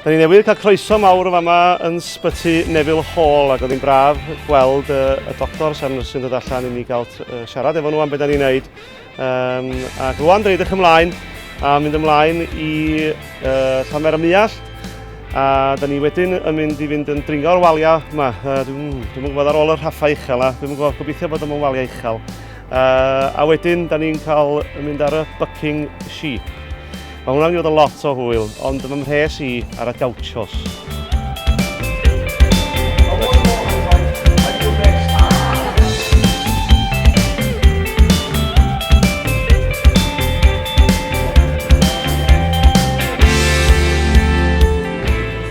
Da ni newydd cael croeso mawr o fama yn sbyty Neville Hall ac oedd hi'n braf gweld y, y doctor a'r nyrsyn dod allan i ni gael siarad efo nhw am beth da ni'n neud. Um, ac rwan, da ni edrych ymlaen a mynd ymlaen i uh, Llanfair y Muall. A da ni wedyn yn mynd i fynd yn dringo'r waliau yma. Uh, Dwi'n dwi gwybod ar ôl y rhaffau uchel na. Dwi'n gwybod, gobeithio bod yma'n waliau uchel. Uh, a wedyn, da ni'n cael mynd ar y bucking sheep. Mae hwnna'n mynd i fod yn lot o hwyl, ond fy mhres i ar y gauchos.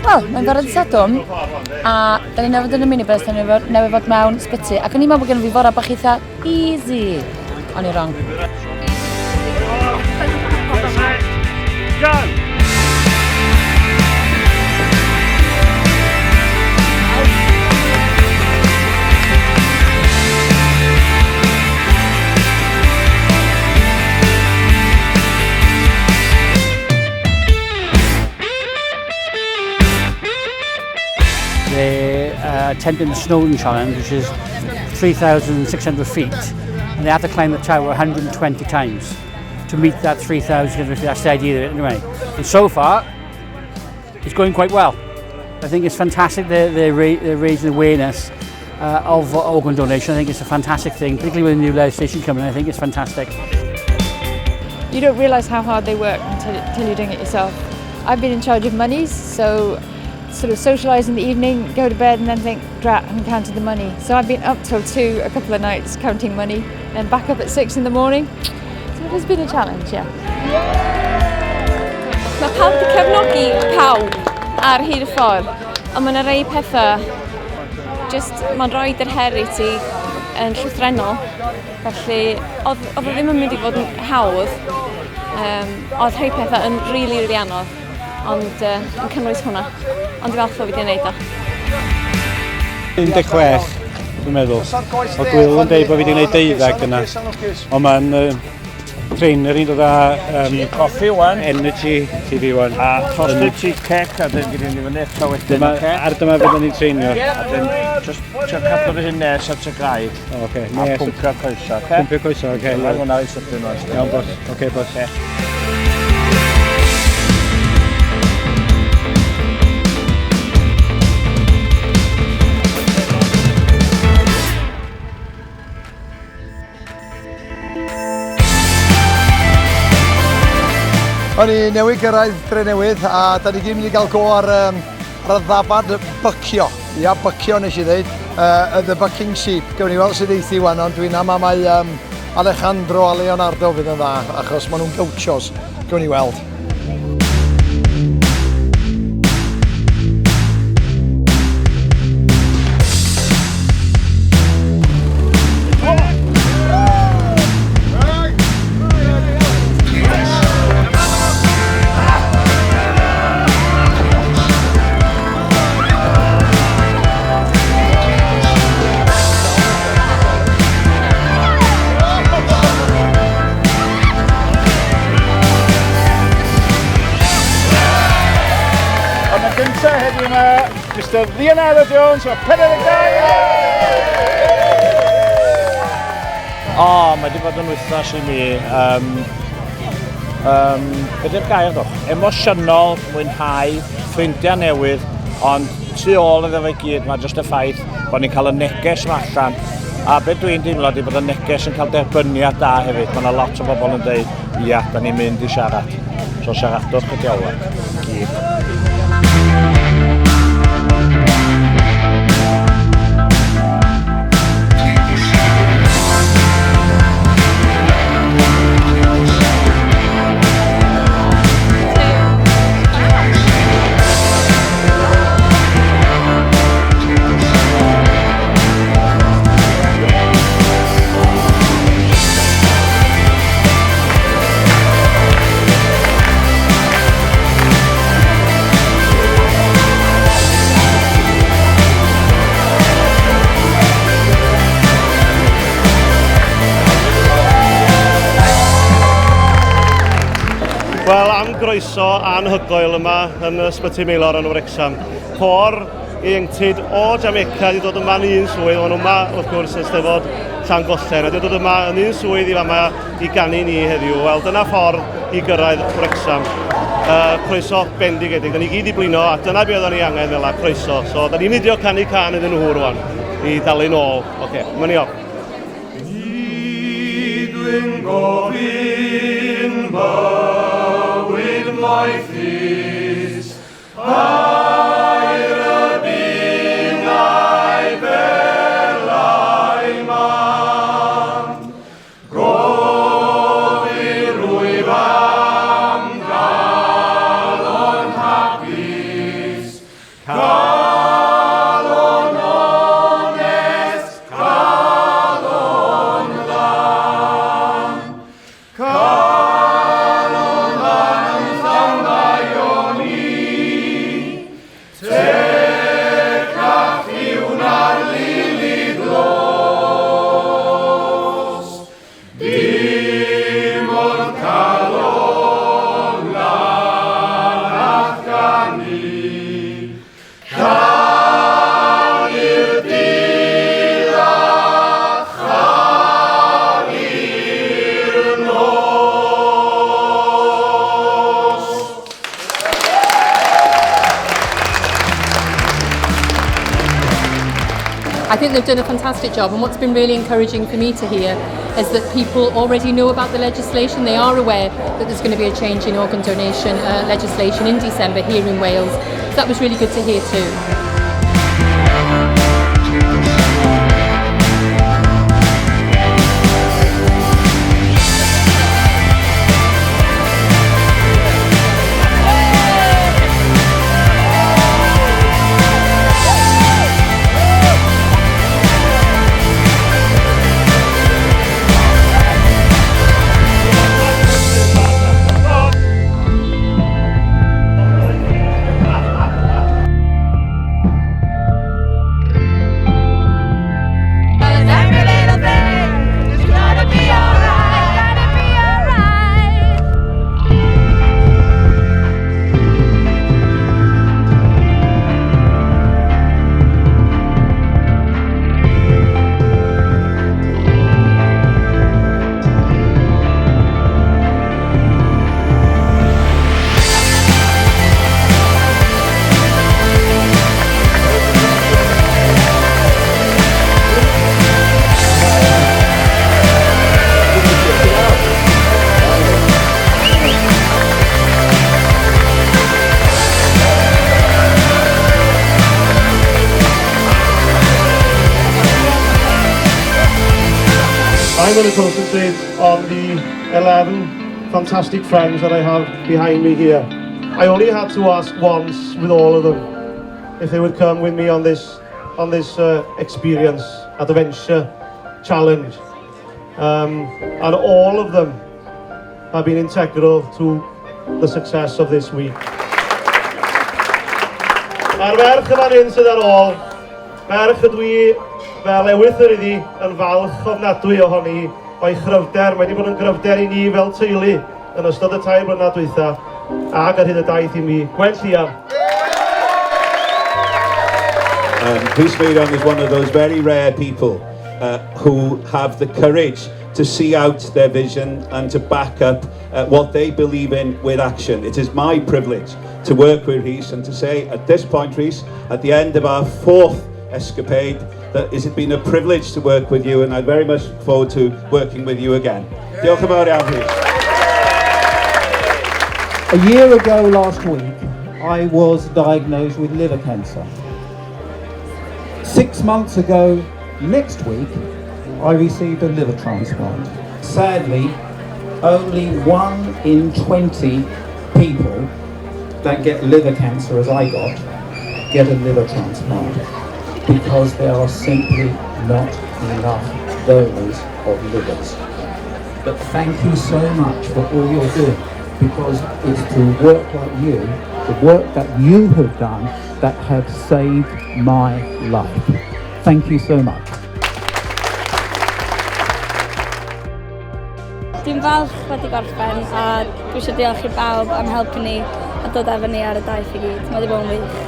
Wel, mae'n fore dydd Sadwrn, a da ni newydd yn y minibus, da ni newydd fod mewn sbyty, ac o'n i'n meddwl bod gen i fi fore bach eitha easy. O'n i wrong. Go! They attempted the Snowdon Challenge, which is 3,600 feet, and they had to climb the tower 120 times to meet that 3,600 feet. That's the idea of it anyway. And so far, it's going quite well. I think it's fantastic they're, they're, ra they're raising awareness of organ donation. I think it's a fantastic thing, particularly with the new legislation coming. I think it's fantastic. You don't realise how hard they work until, until you're doing it yourself. I've been in charge of monies, so sort of socialise in the evening, go to bed and then think, drat, I haven't counted the money. So I've been up till two a couple of nights counting money, then back up at six in the morning. So it has been a challenge, yeah. Mae pawb wedi cefnogi pawb ar hyd y ffordd, ond mae yna rei pethau, just mae'n rhoi yr her i ti yn llythrennol. Felly, oedd, oedd o ddim yn mynd i fod yn hawdd. Um, oedd rhai pethau yn rili, really, really anodd, ond uh, yn cynnwys hwnna. Ond dwi'n falch bod fi wedi gwneud o. 16, dwi'n meddwl. O Gwyl yn dweud bod fi wedi gwneud deuddeg yna. Ond mae'n uh, trainer ni'n dod â um, Coffi wan. Energy TV wan. A toasted cheesecake a dyn gyda ni fyny eto wedyn. Dyma, oce? ar dyma fyddwn ni'n treinio. A dyn, just trio cadw fy hun nes at y graig. O, Oce, A nes. pwmpio coesa, oce? Pwmpio coesa, oce. Mae hwnna i sydyn o'n Iawn, bos. Oce, bos. O'n i newydd gyrraedd Dre Newydd a da ni gyd mynd i gael go ar, um, ar y ddafad bycio. Ia, bycio nes i ddeud. Uh, the Bucking Sheep. Gawn ni weld sydd eithi wan, ond dwi'n ama mai um, Alejandro a Leonardo fydd yn dda, achos maen nhw'n gauchos. Gawn ni weld. Ond yn gyntaf heddiw yma, Mr Leonardo Jones o 42! O, mae wedi bod yn wythnos i mi. Um, um, be di'r gair ddo? Emosiynol, mwynhau, ffrindiau newydd, ond tu ôl iddo fe gyd, mae jyst y ffaith bod ni'n cael y neges yma allan. A be dwi'n deimlo ydy bod y neges yn cael derbyniad da hefyd. Mae yna lot o bobl yn dweud, ia, da ni'n mynd i siarad. So siaradwch y diawel. Gyd. croeso anhygoel yma yn Ysbyty Maelor yn Wrecsam. Côr ieuenctid o Jamaica wedi dod yma yn un swydd, o'n yma wrth gwrs yn Steddfod Llangollen, a wedi dod yma yn un swydd i fama i ganu ni heddiw. Wel, dyna ffordd i gyrraedd Wrecsam. Croeso bendigedig. Da ni gyd i blino, a dyna be oedden ni angen fel croeso. So, da ni'n mynd i canu cân iddyn nhw rwan, i dalu nôl. Oce, okay, mynd ni off. Dwi'n gofyn bywyd moethus, aur y byd a'i berlau mân. Gofyn rwyf am galon hapus, calon onest, calon lân. Calon lân yn llawn daioni, tecach yw na'r lili dlos. Dim ond calon lân all ganu, canu'r dydd a chanu'r nos. I think they've done a fantastic job, and what's been really encouraging for me to hear is that people already know about the legislation. They are aware that there's going to be a change in organ donation legislation in December here in Wales. So that was really good to hear too. Every little thing is gonna be alright. Gonna be alright. I'm going to concentrate on the 11 fantastic friends that I have behind me here. I only had to ask once with all of them if they would come with me on this experience, adventure, challenge. And all of them have been integral to the success of this week. A'r ferch yma hyn sydd ar ôl, merch ydw i fel ewythr iddi yn falch ofnadwy ohoni o'i chryfder. Mae wedi bod yn gryfder i ni fel teulu yn ystod y 3 blynedd dwytha ac ar hyd y daith i mi. Gwen Llian. Rhys Meirion is one of those very rare people who have the courage to see out their vision and to back up what they believe in with action. It is my privilege to work with Rhys and to say at this point, Rhys, at the end of our fourth escapade, that it has been a privilege to work with you and I very much look forward to working with you again. Diolch yn fawr iawn, Rhys. A year ago last week, I was diagnosed with liver cancer. 6 months ago next week, I received a liver transplant. Sadly, only 1 in 20 people that get liver cancer, as I got, get a liver transplant because there are simply not enough donors of livers. But thank you so much for all you're doing, because it's through work like you, the work that you have done, that have saved my life. Thank you so much. Dwi'n Dwi'n falch wedi gorffen a dwi eisiau diolch i bawb am helpu ni a dod efo ni ar y daith i gyd. Mae wedi bod yn wych.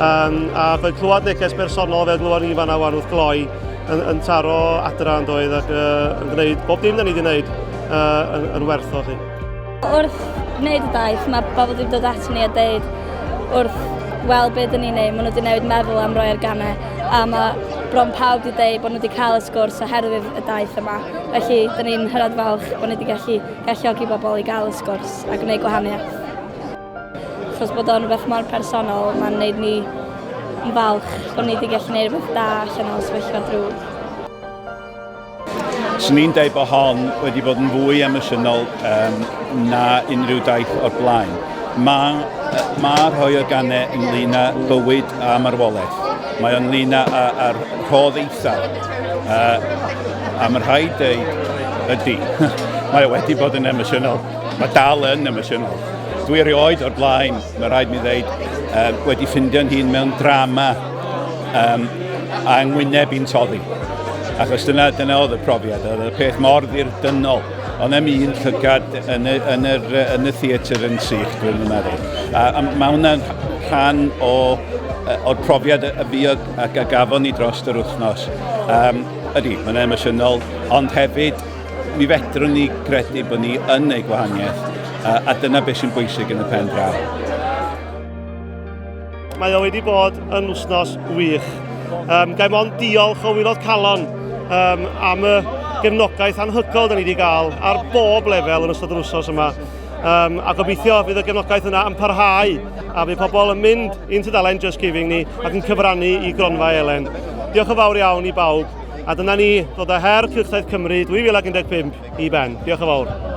Um, a fel clywed neges bersonol fel glywed ni fanna wan wrth gloi yn, yn taro adra yn doedd ac uh, yn gwneud bob dim da ni wedi gwneud uh, yn, yn werth o chi. Wrth wneud y daith, mae bobl wedi dod ato ni a deud wrth weld beth dyn ni'n neud, maen nhw wedi newid meddwl am roi organau a mae bron pawb wedi deud bod nhw wedi cael y sgwrs oherwydd y daith yma. Felly, dyn ni'n hynod falch bod ni wedi gallu galluogi bobl i gael y sgwrs a gwneud gwahaniaeth. Achos bod o'n rhywbeth mor personol, mae'n neud ni yn falch bod ni wedi gallu gwneud rhywbeth da allan o sefyllfa drwg. Swn i'n deud bod hon wedi bod yn fwy emosiynol um, na unrhyw daith o'r blaen. Mae, ma rhoi organau ynglyn â bywyd a marwolaeth. Mae ynglyn â, â'r rhodd eithaf. Uh, a mae rhaid dweud ydy. mae o wedi bod yn emosiynol. Mae dal yn emosiynol. Dwi erioed o'r blaen, mae rhaid mi ddeud, um, wedi ffindio'n hun mewn drama um, a ngwyneb i'n toddi. Achos dyna, dyna oedd y profiad, oedd y peth mor ddirdynol. Ond am un llygad yn y, yn yr, yn y theatr yn sych, dwi'n meddwl. A, a mae hwnna'n rhan o, o'r profiad y fi ac a gafon ni dros yr wythnos. Um, ydy, mae'n emosiynol, ond hefyd mi fedrwn ni credu bod ni yn ei gwahaniaeth, a, a dyna beth sy'n bwysig yn y pen draw. Mae o wedi bod yn wythnos wych. Um, Gai mond diolch o wylod calon um, am y gefnogaeth anhygoel da ni wedi gael ar bob lefel yn ystod yr wythnos yma. Um, a gobeithio fydd y gefnogaeth yna yn parhau a fydd pobl yn mynd i'n tudalen Just Giving ni ac yn cyfrannu i gronfa Elen. Diolch yn fawr iawn i bawb a dyna ni ddod â her Cylchdaith Cymru 2015 i ben. Diolch yn fawr.